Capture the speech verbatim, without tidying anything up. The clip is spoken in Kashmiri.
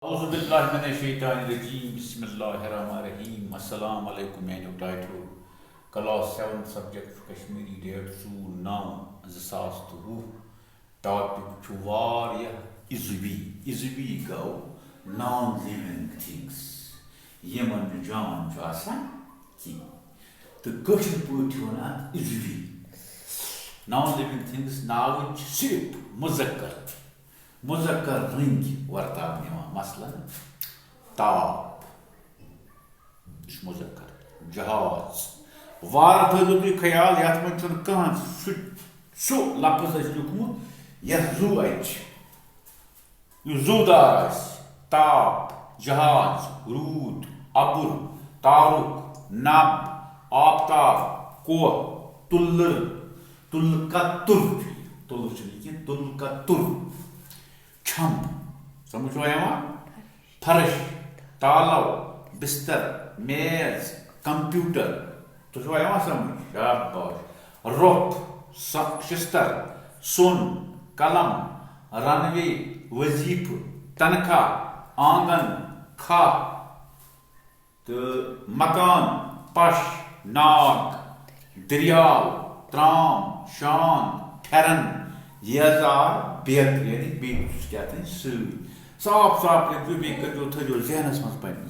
اعوذ باللہ من الشیطان الرجیم، بسم اللہ الرحمن الرحیم۔ السلام علیکم میانیو ٹاٹھیو۔ کلاس سیونتھ، سبجیکٹ چھُ کشمیری، ڈیٹ ژوٚوُہ نَو زٕ ساس تہٕ وُہ۔ ٹاپک چھُ واریاہ عضوی۔ عضوی گوٚو نان لِونگ تھنگس، یِمن نہٕ جان چھُ آسان کینٛہہ۔ تہٕ کٲشِر پٲٹھۍ چھِ وَنان اَتھ عضوی۔ نان لِونگ تھنگس ناوٕنۍ چھِ صرف مذکر، مذکر رٔنگۍ ورتاونہٕ یِوان۔ مثلاً، تاپھ، یہِ چھُ مذکر۔ جہاز۔ وارٕ تھٲیزیو تُہۍ خیال، یَتھ منٛز چھُنہٕ کانٛہہ سُہ، سُہ لفظ اَسہِ لیوٗکھمُت، یَتھ زُو اَتہِ چھِ۔ یُس زُو دار آسہِ، تاپھ، جہاز، روٗد، اَبُر، تارُک، نَب، آفتاب، کوہ، تُلٕر، تُلہٕ کتُر چھُ یہِ۔ تُلہٕ چھُنہٕ یہِ کینٛہہ، تُلہٕ کتُر۔ چھمب، سمجھ چھوا یِوان؟ فرش، تالو، بستر، میز، کمپیوٹر۔ تُہۍ چھوا یِوان سمجھ؟ شاباش۔ روٚپھ، س-، شستر، سۄن، قلم، رنوے، وظیفہٕ، تنخواہ، آنگن، کھاہ۔ تہٕ مکان، پش، ناگ، دٔریاو، ترام، شان، پھٮ۪رن، یزار، بیترِ، یعنی بیٚیہِ چھُس کیٛاہ تام سۭتۍ۔ صاف صاف لیکھزیو، بیٚیہِ کٔرۍزیو، تھٲیزیو ذہنس منٛز پننِس۔